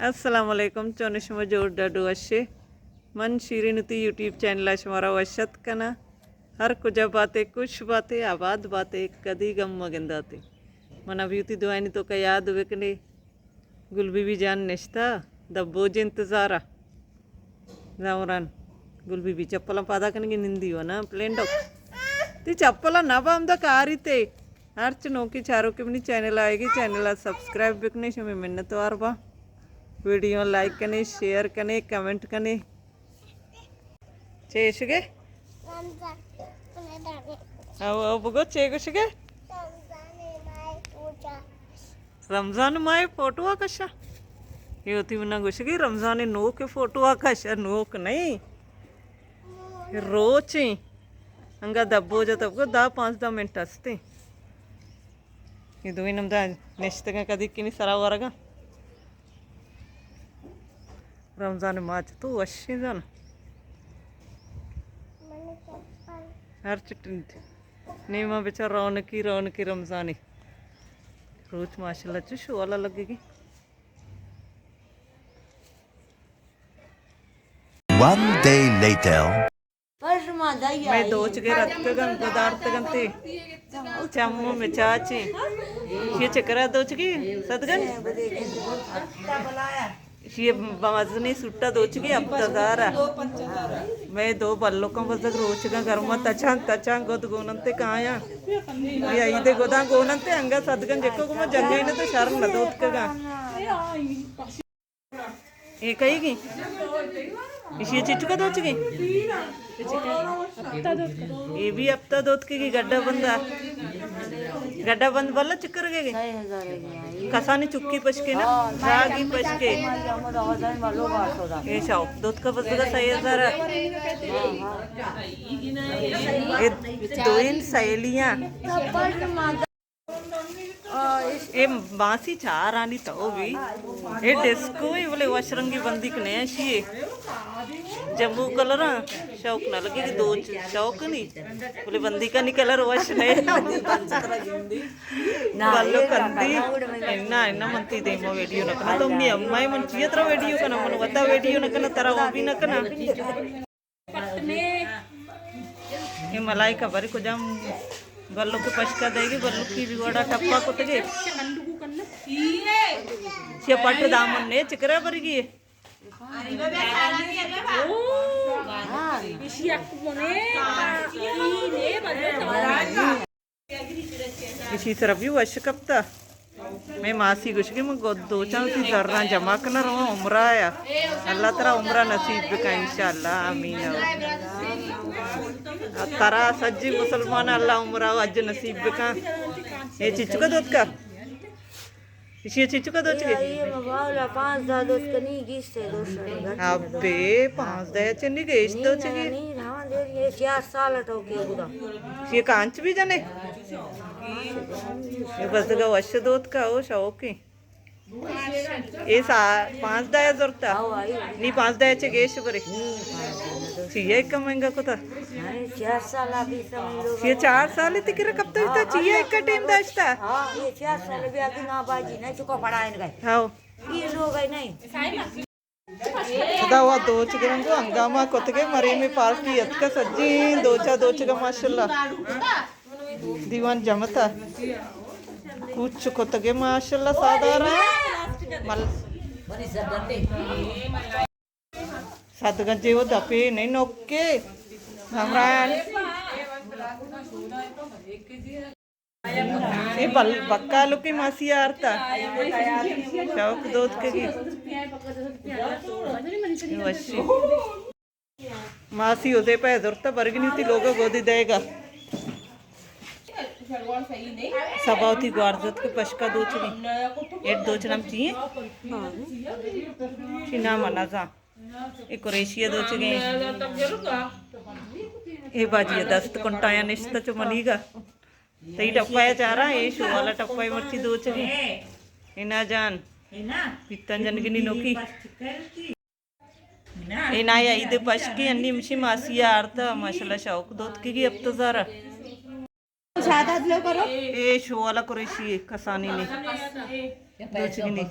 السلام علیکم، چون شما؟ جوڑ ڈاڈو وشے؟ من شیرین وتی یوٹیوب چینل ءَ شمارا وش اتک کناں۔ ہر کجا باتے، خوش باتے، آباد باتے، کدی گم مگنداتے۔ من ابھی وتی دعائنی توکا یاد بکنے۔ گل بی بی جان نشتہ، دبوج انتظارا۔ زوران، گل بی بی چپلاں پادا کنگی نندی و نا، پلینڈو۔ تی چپلاں نہ با ہمدا کاری تے۔ ہرچ نوکی چاروکے منی چینل آئیگی، چینل ءَ سبسکرائب بکنے، شمی منتوار با۔ ویڈیو لائک کنے، شیئر کنے، کمنٹ کنے۔ چے گوشگے؟ رمضان۔ او، او بگو، چے گوشگے؟ رمضان ماہ فوٹو کشا۔ یہ ہوتی منا گوشگی رمضان نوک فوٹو کشا، نوک نہیں۔ روچیں۔ انگا دبو جا تب کو دہ پانزدہ منٹ ہستے۔ یہ دوئیں ہمدا نشتگاں کدی کنی سرا ورگا۔ رمضان ماہ چہ تو وشیں زن۔ ہر چٹ نیما بچار رونقی، رونقی رمضانی۔ روچ ماشاءاللہ چو شوالا لگے گی۔ One day later. مئے دوچگے رتکگن، گدارتگن تے۔ چمو مچاچیں۔ یہ چکرا دوچگی، سدگن؟ یہ بازنی سوٹا دوچگی، ہپت ہزار۔ مئے دو بلکاں بزگ روچگاں، گرما تچان، تچان گد گوننتے کایاں۔ یہ عید گداں گوننتے، انگا سدگن جکو گما جنگے نہ تو شرم نہ دوتکگاں۔ اے کئیگی؟ ایشی چچکا دوچگی؟ اے بھی ہپتا دوتکگی گڈا بندا۔ گڈا بند بلا چکر گے گے؟ کسانی چکی پشکے نا؟ راگی پشکے۔ اے شاو، دوتکا بزگا سئے ہزار۔ اے دوئین سہیلیاں۔ اے ماسی چارانی تو بھی۔ اے ڈسکو ہی بلے وش رنگی بندی کنے اشی۔ جمبو کلر شوق نہ لگے کہ دو چ-، شوق نہیں۔ بلے بندی کا نی کلر وش نہیں۔ بالو کندی۔ انا، انا منتی دیما ویڈیو نہ کنا۔ تو منی امائی من چیئے ترا ویڈیو کنا، من وتا ویڈیو نہ کنا، ترا وہ بھی نہ کنا۔ اے ملائکہ بری کجام بلوک پشکا دئیگی، بلوکی بھی وڑا ٹپا کتگی۔ چیا پٹ دامن نے چکرا برگی۔ ایشی سرا بھی وش کپتا۔ مئے ماسی گوشگی من گد دوچاں وتی زراں جمع کناں رواں عمرہ آیا۔ اللہ ترا عمرہ نصیب بکن انشاءاللہ، آمین۔ ترا سجی مسلمان اللہ عمرہ و حج نصیب بکن۔ اے چچکا دوتکا؟ ایشی چچکا دوچگی؟ اے، اے مباولا پانزدہ دوتکنی گیشتے دوشن۔ ابے، پانزدہ چنی گیشت دوچگی؟ یہ چار سال ٹوکی گدا۔ یہ کانچ بھی جنے؟ یہ بزگا وش دوت کا او شوقی۔ اے سا پانزدہ ءَ زرتا؟ ہاؤ، آئی۔ نی پانزدہ ءَ چہ گیش برے۔ نی پانزدہ ءَ زرتا۔ چیا ایک مہنگا کتا؟ ارے، چار سال ابھی سمجھ لو۔ یہ چار سال تی کرا کپتا ہاں، تا، چیا ایک ٹائم داشتا؟ ہاں، یہ چار سال بھی آگے نہ باجی، نہ چکا پڑھائیں گے۔ ہاؤ۔ یہ لوگ ہے نہیں۔ خدا وا دوچ گرنگو ہنگامہ کتگے، مریمی پارٹی اتکا سجین دوچا دوچگا ماشاءاللہ۔ دیوان جمتا۔ کوچ کتگے ماشاءاللہ سادارا۔ مل۔ سد گنجے وہ دپے نہیں نوکے۔ ہمراہ۔ اے بل-، بکالو کی ماسی آرتا۔ شوق دوت کے گی۔ اے وشی۔ ماسی ازے پہ زرتا برگنی تی لوگا گودی دے گا۔ سباوتی گوارزت کے پشکا دوچنی۔ ایٹ دوچنم چیئے؟ چی نام نزا۔ اے قریشی ءَ دوچگیں۔ اے باجی ءَ دست کنٹایا نشتہ چو منیگا۔ تئی ٹپا ءَ چارا، اے شوالا ٹپا ءَ مرچی دوچگیں۔ انا جان۔ پیتن جنگنی نوکی۔ انا یا عید پشکی انی مشی ماسی آرتا، ماشاءاللہ شوق دوت کی گی اب تو زارا۔ شاداد لو کرو۔ اے شوالا قریشی کسانی نے۔ دوچگنی۔